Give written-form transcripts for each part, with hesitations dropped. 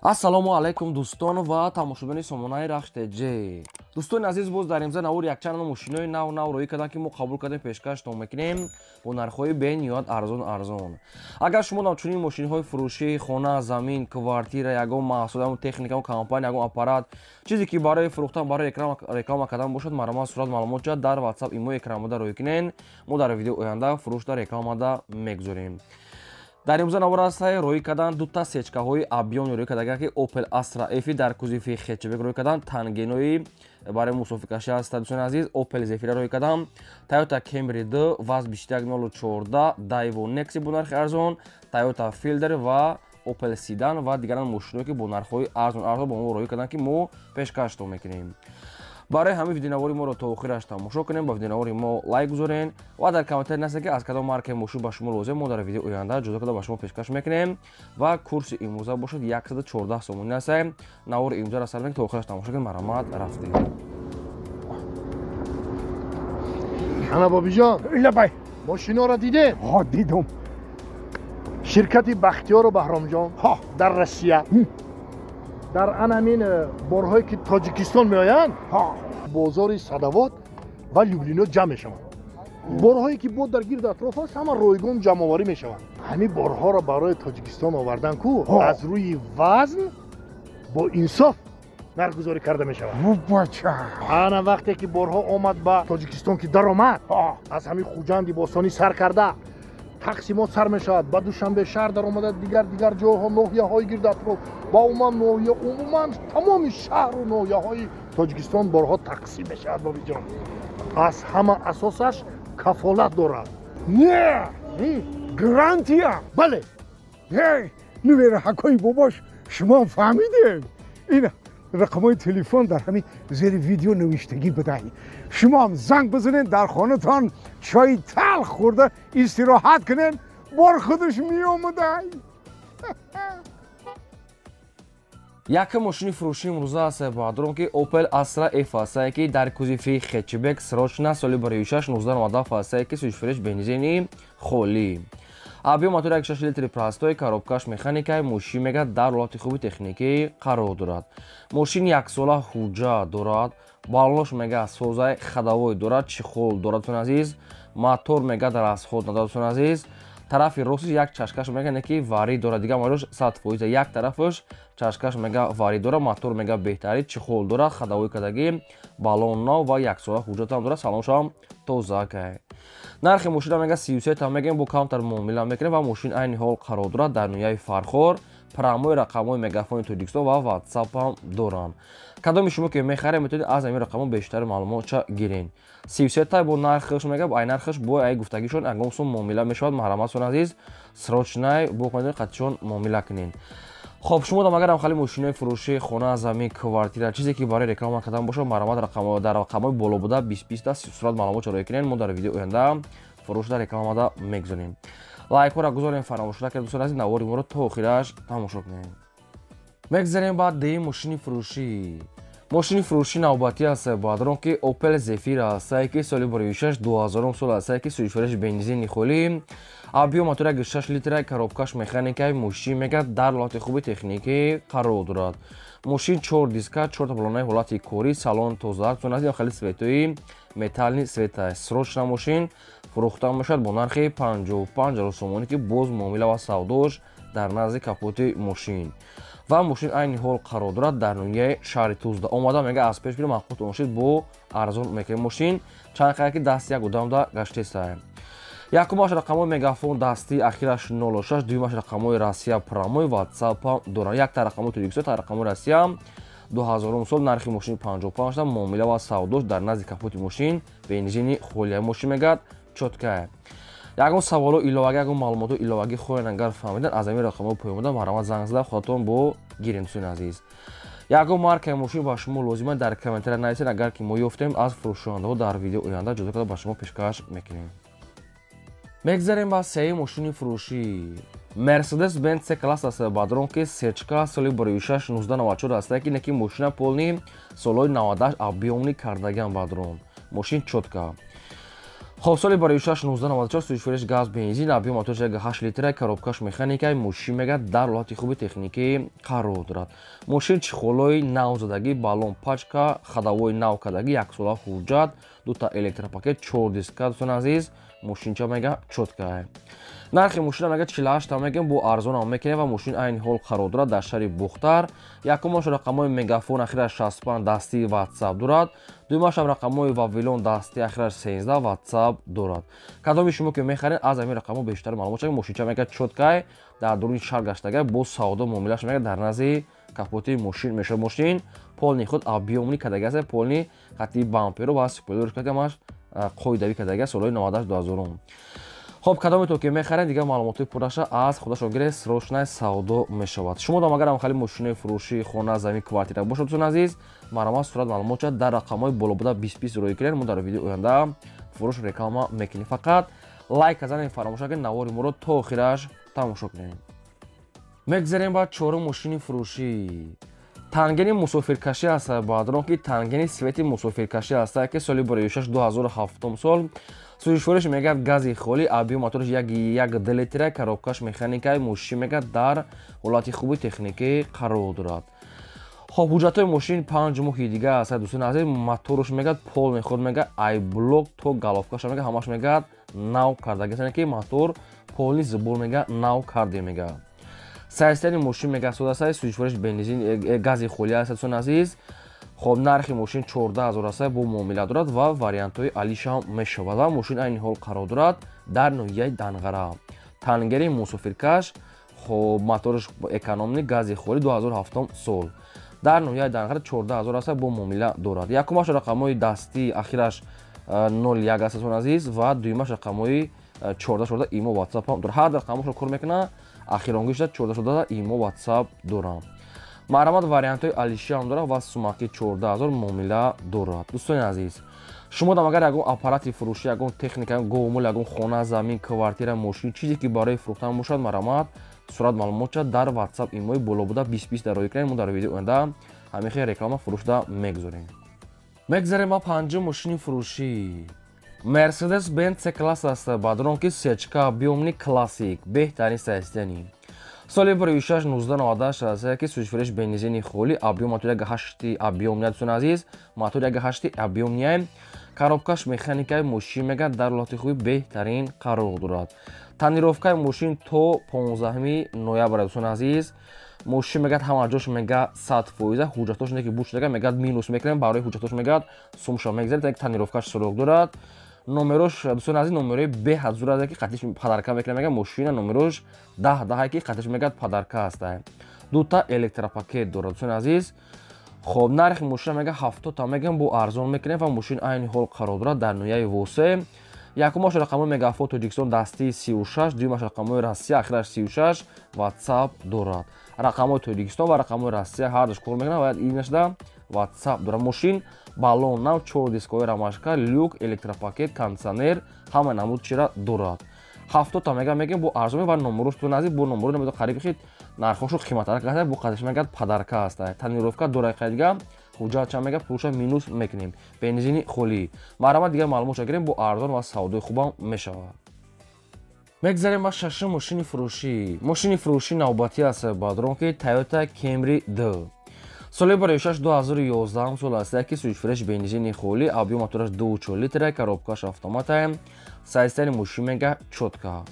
Ассалому алайкум дӯстон ва тамошобинони сомонаи Рахш ТЖ. Дӯстони азиз, боз дар имза навор якчанд мошинои нав нав роӣ карданд, ки мо қабул кардем, пешкаштон мекунем бо нархҳои бениҳоят арзон арзон. Агар шумо чунин мошинҳои фурӯшӣ, хона, замин, квартира, ягон маҳсул, ягон техника, ягон компания, ягон аппарат, чизе ки барои фурӯхтан, барои реклама кардан бошад, марҳамат сурат маълумот ҷа дар WhatsApp имо экранбуда роӣ кунен. Мо дар видео оянда фурӯшда рекламада мегузорем. Дар имрӯза навор ҳастае роӣ кардан дута сечкаҳои объёмни роӣ кардаган, ки Opel Astra F дар кузови хэтчбек роӣ кардан, тангенои барои мусофиркашӣ ҳаста дӯстони азиз, Opel Zafira роӣ кардан, Toyota Camry 2 ВАЗ 21014, Daewoo Nexia бо нархи арзон, Toyota Fielder ва Opel Sedan ва дигаран мошиное, ки бо нархҳои арзон арзон бо мо роӣ кардан, ки мо пешкаштон мекунем. Барои ҳамин видеонавори моро то охираш тамошо кунем, ба видеонавори мо лайк гузорен ва дар комментарий нависед, ки аз кадом маркаи мошин ба шумо лозим, мо дар видеои оянда ҷудо карда ба шумо пешкаш мекунем. Ва курси имрӯза бошад 114 сомонӣ аст. Навори имрӯзаро сар мекунем, то охираш тамошо кунем. Марҳамат, рафтем. Ана бобиҷон, лабай, мошиноро дидем? Ҳо, дидум. Ширкати Бахтиёру Баҳромҷон дар Россия дар ан ҳамин борҳое, ки Тоҷикистон меоянд, бозори Садавод ва Люблино ҷамъ мешаванд. Борҳое, ки бо дар гирди атроф аст, ҳама ройгон ҷамъоварӣ мешаванд. Ҳамин борҳоро барои Тоҷикистон овардан ку аз рӯи вазн бо инсоф нархгузорӣ карда мешавад. Бача, ана вақте ки борҳо омад ба Тоҷикистон, ки даромад, аз ҳамин Хуҷанди бостонӣ сар карда, тақсимот сар мешавад, ба Душанбе шаҳр даромада, дигар дигар ҷойҳо, ноҳияҳои гирди атроф ва умуман ноҳия, умуман тамоми шаҳру ноҳияҳои Тоҷикистон борҳо тақсим мешавад. Бобиҷон, аз ҳама асосаш кафолат дорад. Не, гарантия. Бале. Нувераҳакои бобош, шумо фаҳмидем, ин рақамҳои телефон дар ҳамин зери видео навиштагӣ будай. Шумоам занг бизанед, дар хонатон чойи талх хӯрда истироҳат кунед, бор худаш меомадай. Якум мошини фурӯшии имрӯза аст баъдрон, ки Opel Astra F ҳастае, ки дар кузови хэтчбек, срочно, соли 2006, 1997 ҳастае, ки сӯзишфурӯш бензини холӣ. Объём мотор 1,6 литри простой, коробкаш механикай, мошин мега дар ҳолати хуби техникӣ қарор дорад. Мошин яксола ҳуҷҷат дорад, балош мега созаи ходовой дорад, чехол дорад, дӯстони азиз, мотор мега дар расход надорад, дӯстони азиз. Тарафи ростиш як чашкаш мега не ки варӣ дорад, дигар маҷош 100%, як тарафаш чашкаш мега варӣ дорад, мотор мега беҳтарин, чехол дорад, ходовой кардагӣ, балон нав ва яксола ҳуҷҷатам дорад, салоншам тоза кай. Нархи мошина мега 33 та мегем, бо камтар муомила мекунем ва мошин айни ҳол қарор дорад дар ноҳияи Фархор. Прямой рақамҳои мегафони Тоҷикистон ва WhatsApp ҳам доранд. Кадоми шумо ки мехаред, метавонед аз ҳамин рақамҳо бештар маълумотча гиред. 33 та бо нархаш мега, ай нархаш бо ай гуфтагишон ягон сум муомила мешавад. Марҳамат, азиз, срочно бо қатишон муомила кунед. Хоб, шумо дам агарам хали мошинои фурӯшӣ, хона, замин, квартира, чизе ки барои реклама кардан бошад, марҳамат, рақам дар рақамҳои боло буда 20 20 сурат маълумот роя кунед. Мо дар видео оянда фурӯшда рекламада мегузорем. Лайкҳоро гузорем, фаромӯш накунед, дӯстони азиз, навори моро то охираш тамошо кунед. Мегзарем ба дуюм мошини фурӯшӣ. Мошини фурӯшӣ навбатӣ аст баъдрон, ки Opel Zafira ҳастае, ки соли 2006, 2000 сол ҳастае, ки сӯзишфурӯш бензини холӣ, объём мотор 1,6 литра, коробкаш механикаи, мошин мега дар ҳолати хуби техникӣ қарор дорад. Мошин чор диска, чорта балонаи ҳолати корӣ, салон тоза, дӯстони азиз, хеле светои металлни света. Срочно мошин фурӯхта мешавад бо нархи 55 ҳазор сомонӣ, ки боз муомила ва савдош дар назди капоти мошин. Ва мошин айни ҳол қарор дорад дар ноҳияи шаҳри Тузда. Омада мега аз пеш бира маҳқут мошин бо арзон мекунем. Мошин чанд қадр ки даст як одамда гаштеста. Якумаш рақамҳои мегафон дастӣ ахираш 06, дуюмаш рақамҳои Россия прямой, WhatsApp ҳам доранд. Якта рақамҳои Тоҷикистон, та рақамҳои Россия, 2000 сол, нархи мошин 55 та, муомила ва савдош дар назди капоти мошин, бензини холия, мошин мегӯяд чёткая. Ягон саволо иловагӣ, ягон маълумото иловагӣ хоҳед агар фаҳмидан, аз ҳамин рақамҳо поён буда марҳамат занг зада худатон бо гирем. Дӯстони азиз, ягон маркаи мошин ба шумо лозима, дар комментария нависед, агар ки мо ёфтем, аз фурӯшондаҳо дар видео оянда ҷудо карда ба шумо пешкаш мекунем. Мегзарем ба сеюм мошини фурӯшӣ. Mercedes Benz C класс аст бадрон, ки сечка, соли 2006, 1994 аст, ки неки мошина полный солҳои 98 объёмный кардагиам бадрон. Мошин чётка. Хоб, соли барои 6 1994, сӯзишвориш газ, бензин, объём моторш 8 литра, коробкаш механика. Мошин мега дар ҳолати хуби техникӣ қарор дорад. Мошин чехолои нав задагӣ, баллон, пачка, ходовой нав кардагӣ, яксола ҳуҷҷат, дута электропакет, чор диска. Дӯстони азиз, мошинча мега чёткая. Нархи мошина мега 48 мегем, бо арзонам мекунем ва мошин айни ҳол қарор дорад дар шаҳри Бухтар. Якумаш рақамҳои Мегафон, ахираш 65, дастии, Ватсап дорад. Дуюмашам рақамҳои Вавилон, дастии, ахираш 13, Ватсап дорад. Кадоми шумо ки мехаред, аз ҳамин рақамҳо бештар маълумот шавед. Мошинча мега чёткай, дар дуруни шаҳр гаштага, бо савдо муомилаш мега дар назди капоти мошин мешавад. Мошин полный худ объёмный кардага аст, полный хати бамперо ва спойлерш кардамаш қоидавӣ кардага, солҳои 98, 2000. Хоб, кадоме то ки мехаред, дигар маълумотҳои пурраша аз худашон гиред, срочно савдо мешавад. Шумо дам агарам хали мошинои фурӯши, хона, замин, квартира бошад, дӯстони азиз, марҳамат, сурат маълумотча дар рақамҳои боло буда 20 20 роӣ кунед. Мо дар видеои оянда фурӯш реклама мекунем. Фақат лайк занед, фаромӯш накунед, навори моро то охираш тамошо кунед. Мегзарем ба чорум мошини фурӯшӣ. Тангени мусофиркашӣ аст, баъдрон ки тангени свети мусофиркашӣ аст, ки соли 6 2007 сол, сӯзишвориш мегӯяд гази холӣ, объём мотораш 1,2 литра, коробкаш механикаи. Мошин мегӯяд дар ҳолати хуби техникӣ қарор дорад. Хоб, ҳуҷҷатҳои мошин 5 моҳи дига аст, дӯстони азиз. Моторш мегӯяд полный худ, мегӯяд ай блок то головкаша мегӯяд ҳамаш мегӯяд нав кардаги, ки мотор полный сбор мегӯяд нав карде. Мегӯяд состояние мошин мегӯяд содасай, сӯзишвориш бензин, гази холӣ аст, дӯстони азиз. Хоб, нархи мошин 14 000 аст, бо муомила дорад ва вариантҳои алишам мешавад ва мошин айни ҳол қарор дорад дар ноҳияи Данғара. Тангери мусофиркаш, хоб, моторш экономный, гази холӣ, 2007 сол, дар ноҳияи Данғара, 14 000 аст, бо муомила дорад. Якумаш рақамҳои дастии ахираш 01 аст, дӯстони азиз, ва дуюмаш рақамҳои 14 14, имо, Ватсап ҳам дорад. Ҳар рақамҳошро кор мекунад, ахиронгишда 14 14, имо, Ватсап дорам. Марҳамат, вариантҳои алишиам дорад ва сумаки 14 000 муомила дорад. Дӯстони азиз, шумо дам агар ягон аппарати фурӯшӣ, ягон техника, ягон говмол, ягон хона, замин, квартира, мошин, чизе ки барои фурӯхтан бошад, марҳамат, сурат маълумотча дар Ватсап, имои боло буда 20 20 дар роӣ кунед. Мо дар видеои оянда ҳамин хел реклама фурӯшда мегузорем. Мегзарем ба панҷум мошини фурӯшӣ. Мерседес Бенц С класс аст, баъдрон ки сечка, объёмный, классик, беҳтарин состояние, соли 6 1998 аст, ки сӯзишвориш бензини холӣ, объём мотор 1,8 объёмный. Дӯстони азиз, мотор 1,8 объёмный, коробкаш механикаи. Мошин мегӯяд дар ҳолати хуби беҳтарин қарор дорад. Тонировкаи мошин то 15 ноябр. Дӯстони азиз, мошин мегӯяд ҳама ҷош мега 100%. Ҳуҷҷатош не ки буд шудага, мегӯяд минус мекунем барои ҳуҷҷатош, мегӯяд сумша мегзаред. Тонировкаш срок дорад. Номерош, дӯстони азиз, номерои беҳад зур аст, ки қатиш подарка мекунад. Мега мошина номерош 10 10, ки қатиш мегӯяд подарка аст. Дута электропакет дорад, дӯстони азиз. Хоб, нархи мошина мега 70 мегӯям, бо арзон мекунем ва мошин айни ҳол қарор дорад дар ноҳияи Восе. Якумаш рақамҳои Мегафон Тоҷикистон, дастии 36, дуюмаш рақамҳои Россия, ахираш 36, Ватсап дорад. Рақамҳои Тоҷикистон ва рақамҳои Россия ҳардуш кор мекунад ва инашда Ватсап дорад. Мошин баллон нав, чор дискҳои ромашка, люк, электропакет, кондитсионер, ҳама намуд чира дорад. 70 мега мегем, бо арзон ва номерош ту наздик бо номеро намедо, қариб хит нархошо қиматтар карда, бо қадаш мегӯяд подарка аст. Тонировка дорад, қайдига ҳуҷҷат чанд мега, пулша минус мекунем, бензини холӣ. Марҳамат, дигар маълумотша гирем, бо арзон ва савдои хубам мешавад. Мегзарем ба шашум мошини фурӯшӣ. Мошини фурӯшӣ навбатӣ аст, баъдрон ки Toyota Camry D, соли 6 2011 сол аст, ки сӯзишвориш бензини холӣ, объём мотораш 2,4 литра, коробкаш автомата. Состояние мошин мега чётко.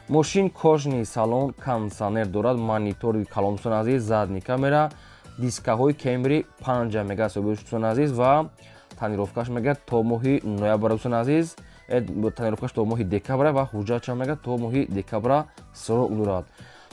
Мошин кожаный салон, кондитсионер дорад, монитори калон, дӯстони азиз, задний камера, дискаҳои Camry 5 мега дӯстони азиз, ва тонировкаш мега то моҳи ноябр, дӯстони азиз, тонировкаш то моҳи декабра ва ҳуҷҷатча мега то моҳи декабра срок дорад.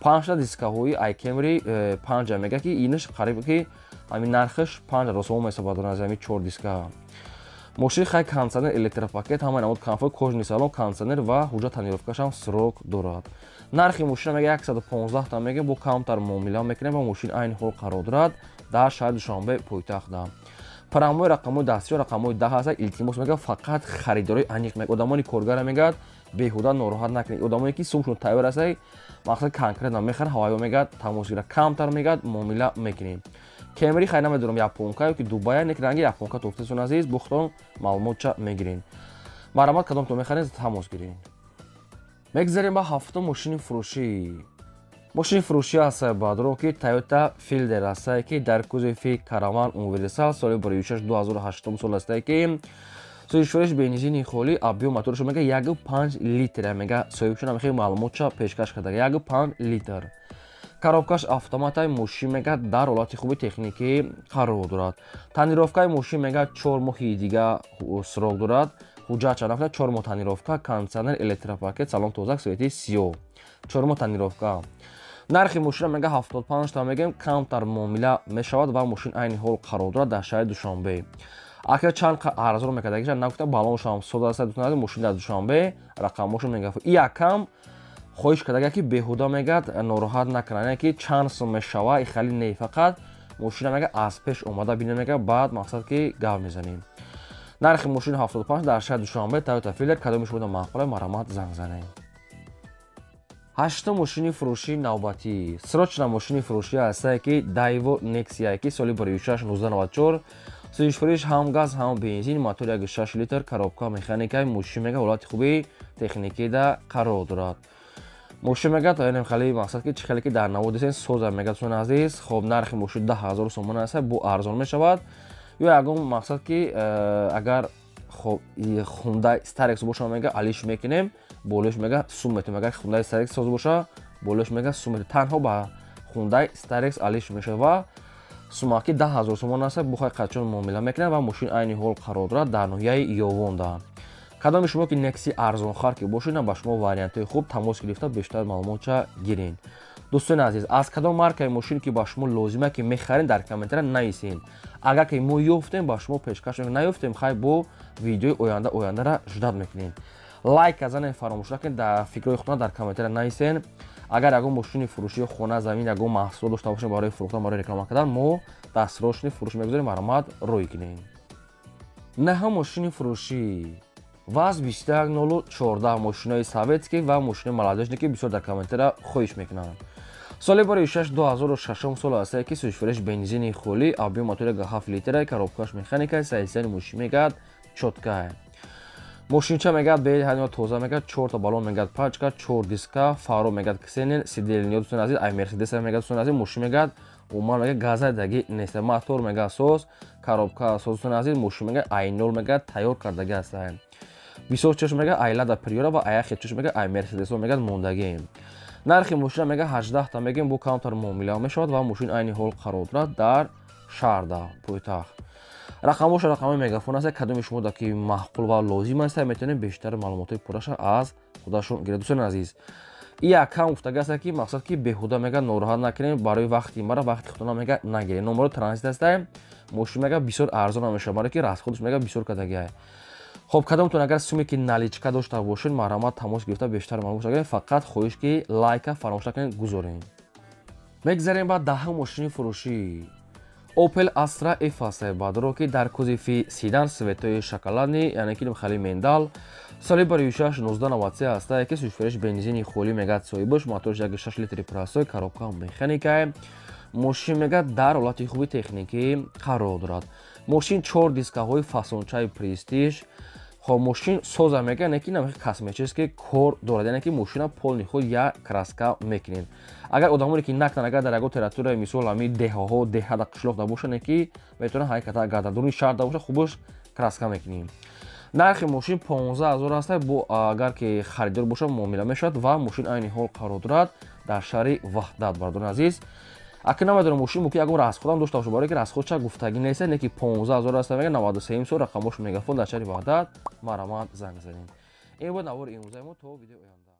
Панҷта дискаҳои ай Camry 5 мега, ки инаш қариб ки ҳамин нархаш 5000 сомон месабад аз ҳамин чор диска. Мошин хай кондитсионер, электропакет, ҳамаи намуд комфорт, кожаный салон, кондитсионер ва ҳуҷҷат тонировкашам срок дорад. Нархи мошина мега 115 та мега, бо камтар муомила мекунем ва мошин айни ҳол қарор дорад дар шаҳри Душанбе, пойтахтда. Прямой рақамҳои дастиё рақамҳои 10 ҳаст. Илтимос мега, фақат харидорои аниқ мега, одамони коргара мегӯяд беҳуда нороҳат накунед. Одамое ки сумшон тайёр аст, мақсад конкретно мехарад, ҳавайо мегӯяд тамос гира, камтар мегӯяд муомила мекунем. Кемри хай намедонам, японка ё ки Дубая, не ки ранги японка тофтасон. Азиз, бухтон маълумотча мегирем. Марҳамат, кадомтон мехаред, тамос гиред. Мегзарем ба ҳафтум мошини фурӯшӣ. Мошини фурӯшӣ ҳастае, баъдро ки Toyota Fielder ҳастае, ки дар кузови Караван Универсал соли 2006 2008 сол ҳастае, ки сӯзишвориш бензини холӣ, объём моторашо мега 1,5 литр мега. Соҳибшон ҳам хеле маълумотша пешкаш карда, 1,5 литр, коробкаш автоматай. Мошин мега дар ҳолати хуби техникӣ қарор дорад. Тонировкаи мошин мега 4 моҳи дига срок дорад. Ҳуҷҷат чанд, 4 моҳ тонировка, кондиционер, электропакет, салон тозак, цвети сиёҳ, 4 моҳ тонировка. Нархи мошина мега 75 та мегем, камтар муомила мешавад ва мошин айни ҳол қарор дорад дар шаҳри Душанбе. Ака чанд арзон мекардагиша нагуфта, балоншам сода аст. Дӯстон, мошин дар Душанбе, рақамошо мега. И якам хоҳиш кардага, ки беҳуда мегад нороҳат накунад, яъне ки чанд сум мешава, и хали не, фақат мошина мега аз пеш омада бина мега, баъд мақсад ки гап мезанем. Нархи мошин 75 дар шаҳри Душанбе, Toyota Fielder. Кадоми шумо маъқула, марҳамат, занг занед. Ҳаштум мошини фурӯшии навбатӣ. Срочно мошини фурӯшӣ ҳастае, ки Daewoo Nexia, ки соли 2006 1994, сӯзишвориш ҳам газ, ҳам бензин, мотор 1,6 литр, коробка механикаи. Мошин мега ҳолати хуби техникида қарор дорад. Мошин мега таёнем хали мақсад ки чӣ хеле ки дар наво дисен соза мега, дӯстони азиз. Хоб, нархи мошин 10 000 сомон аст, бо арзон мешавад. Ё ягон мақсад ки агар хоб Hyundai Starex боша, мега алиш мекунем, болош мега сум метем. Агар Hyundai Starex соз боша, болош мега сум метем. Танҳо ба Hyundai Starex алиш мешавад ва сумаки 10 000 сомон аст, бухай қачон муомила мекунад ва мошин айни ҳол қарор дорад дар ноҳияи Ёвонда. Кадоми шумо ки Некси арзонхар ки бошед, ба шумо вариантҳои хуб, тамос гирифта бештар маълумотша гирен. Дӯстони азиз, аз кадом маркаи мошин ки ба шумо лозима ки мехарем, дар комментария нависен. Агар ки мо ёфтем, ба шумо пешкаш, наёфтем, хай, бо видеои оянда, ояндара ждать мекунем. Лайк казанен фаромӯш накунед, дар фикрҳои худтон дар комментария нависен. Агар ягон мошини фурӯшӣ, хона, замин, ягон маҳсулот дошта бошем барои фурӯхтан, барои реклама кардан, мо дастрошни фурӯш мегузорем, марҳамат, рӯй кунем. Наҳум мошини фурӯшӣ ВАЗ 21 014, мошинои советский ва мошинои молодёжный, ки бисёр дар комментария хоҳиш мекунанд. Соли бори 6 2006 сол ҳастае, ки сӯзишвориш бензини холӣ, объём мотори 7 литра, коробкаш механика, состояни мошин мегад чёткая. Мошинча мегад беҳаниё тоза мегад, чорта балон мегад пачка, чор диска, фаро мегад ксенон, сиденья, дӯстони азиз, ай Мерседес мегад. Дӯстони азиз, мошин мегад умуман мегад газадаги нест, мотор мегад соз, коробка соз. Дӯстони азиз, мошин мегад ай нол мегад тайёр кардаги ҳастанд. Бисёр чош мега ай Лада Приора ва аяхе чош мега ай Мерседесо мегад мондагӣ. Нархи мошина мега 18 та мегем, бо камтар муомила мешавад ва мошин айни ҳол қарор дорад дар шаҳрда, пойтахт. Рақамоша рақамои Мегафон аст. Кадоми шумо да ки маъқул ва лозим аст, метавонем бештар маълумотҳои пурраша аз худашон гиред. Дӯстони азиз, и якам гуфтага аст, ки мақсад ки беҳуда мега нороҳат накунем, барои вақти мара вақти худона мега нагирем. Номеро транзит аста. Мошин мега бисёр арзон мешавад, барое ки расходаш мега бисёр кардагиа. Хоб, кадомтон агар суме ки наличка дошта бошед, марҳамат, тамос гирифта бештар маълумот гиред. Фақат хоҳиш ки лайка фаромӯш накунед гузорем. Мегзарем ба даҳум мошини фурӯшӣ. Opel Astra F ҳастае, баъдро ки дар кузови седан, цветои шоколадный, яъне ки хали миндаль, соли 2006 1993 ҳастае, ки сӯзишвориш бензини холӣ мегад соҳибаш, моторш 1,6 литри простой, коробка механикае. Мошин мегад дар ҳолати хуби техникӣ қарор дорад. Мошин чор дискаҳои фасончаи Престиж. Хоб, мошин соза мега, не ки намехи косметический кор дорад, яъне ки мошина полный худ як краска мекунед. Агар одамоне ки накунанд, агар дар ягон территорияи, мисол, ҳами деҳаҳо, деҳа да, қишлоқ да боша, не ки метавонад ҳараката, агар дар дуруни шаҳр да боша, хубаш краска мекунем. Нархи мошин 15 000 аст, бо агар ки харидор боша, муомила мешавад ва мошин айни ҳол қарор дорад дар шаҳри Ваҳдат. Бародарони азиз, ака намедонам, мошин мумкин ягон расходам дошта боша, барое ки расходча гуфтагӣ нест, не ки 15 000 аст мега, 93 сол, рақамош Мегафон, дар шаҳри Ваҳдат, марҳамат, занг занед. Ин буд навори имрӯзаи мо. То видеои оянда.